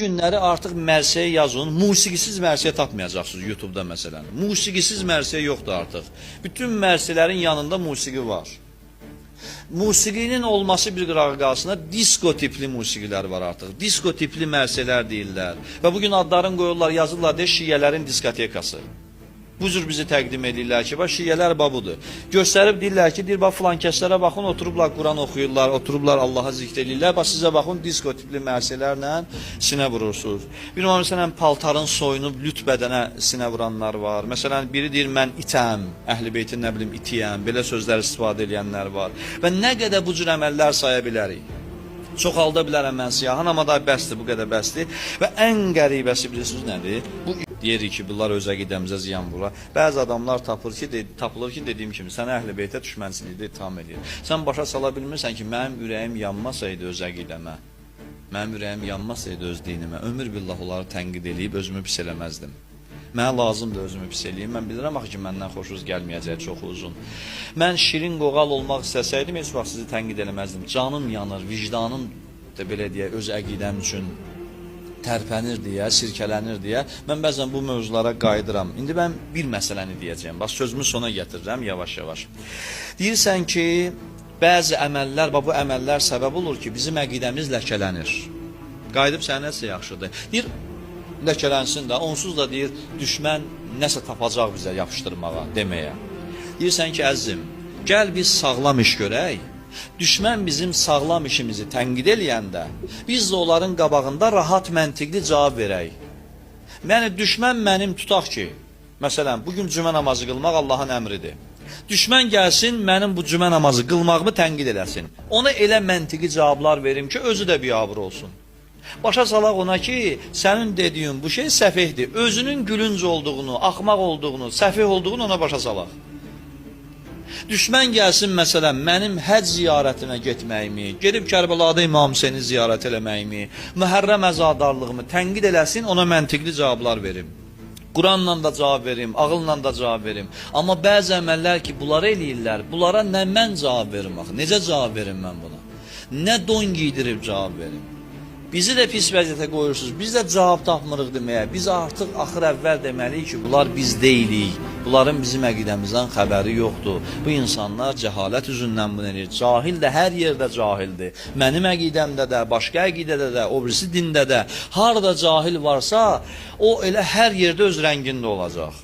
Günləri artıq mərsiyə yazın, musiqisiz mərsiyə tapmayacaqsınız YouTube-da məsələn. Musiqisiz mərsiyə yoxdur artıq. Bütün mərsiyələrin yanında musiqi var. Musiqinin olması bir qırağa qalsın, disko tipli musiqilər var artıq. Disko tipli mərsiyələr deyirlər. Və bugün adlarını qoyurlar, yazırlar deyə şiələrin diskotekası. Bu cür bizi təqdim edirlər ki, bax şiələr bax budur. Göstərib deyirlər ki, deyir bax filan kəslərə baxın, oturublar Quran oxuyurlar, oturublar Allaha zikr eləyirlər. Bax sizə baxın, disko tipli mərsiyələrlə sinə vurursunuz. Bir məsələn paltarın soyunub lüt bədənə sinə vuranlar var. Məsələn biri deyir mən itəm, Əhl-i Beytin nə bilim itiyəm, belə sözlər istifadə edənlər var. Və nə qədər bu cür əməllər saya bilərik. Çoxalda bilərəm mən siyahını, amma da bəsdir, bu qədər bəsdir. Və ən qəribəsi bilirsiniz nədir? Bu deyirik ki, bunlar öz əqidəmizə ziyan vurur. Bəzi adamlar tapır ki, tapılır ki, dediyim kimi sənə Əhl-i Beytə düşmənçilikdə ittiham edir. Sən başa sala bilmirsən ki, mənim ürəyim yanmasaydı öz əqidəmə, mənim ürəyim yanmasaydı öz dinimə, ömür billah onları tənqid eləyib özümü pis eləməzdim. Mənə lazımdır özümü pis eləyim. Mən bilirəm axı ki, məndən xoşunuz gəlməyəcək çox uzun. Mən şirin qoğal olmaq istəsəydim, heç vaxt sizi tənqid eləməzdim. Canım yanır, vicdanım da belə deyək, öz əqidəm üçün tərpənir deyə, sirkələnir deyə mən bəzən bu mövzulara qayıdıram. İndi mən bir məsələni deyəcəyəm. Bax sözümü sona gətirirəm yavaş-yavaş. Deyirsən ki, bəzi əməllər, bax bu əməllər səbəb olur ki, bizim əqidəmiz ləkələnir. Qayıdıb sənə nəsə yaxşıdır. Deyir, ləkələnsin də, onsuz da deyir, düşmən nəsə tapacaq bizə yapışdırmağa, deməyə. Deyirsən ki, əzizim, gəl biz sağlam iş görək. Düşmən bizim sağlam işimizi tənqid eləyəndə, biz də onların qabağında rahat məntiqli cavab verək. Yəni düşmən mənim tutaq ki, məsələn, bugün cümə namazı qılmaq Allahın əmridir. Düşmən gəlsin, mənim bu cümə namazı qılmağımı tənqid eləsin. Ona elə məntiqi cavablar verim ki, özü də biabır olsun. Başa salaq ona ki, sənin dediyin bu şey səfehdir. Özünün gülünc olduğunu, axmaq olduğunu, səfeh olduğunu ona başa salaq. Düşmən gəlsin məsələn mənim həcc ziyarətinə getməyimi, gedib Kərbəlada İmam Hüseyni ziyarət eləməyimi, Məhərrəm əzadarlığımı tənqid eləsin, ona məntiqli cavablar verim. Quranla da cavab verim, ağılla da cavab verim. Amma bəzi əməllər ki, bunları eləyirlər, bunlara nə mən cavab verim axı? Necə cavab verim mən buna? Nə don giydirib cavab verim? Bizi də pis vəziyyətə qoyursunuz. Biz də cavab tapmırıq deməyə. Biz artıq axır əvvəl deməliyik ki, bunlar biz deyilik. Bunların bizim əqidəmizdən xəbəri yoxdur. Bu insanlar cəhalət üzündən bunu eləyir. Cahil də hər yerdə cahildir. Mənim əqidəmdə də, başqa əqidədə də, o birisi dində də harda cahil varsa, o elə hər yerdə öz rəngində olacaq.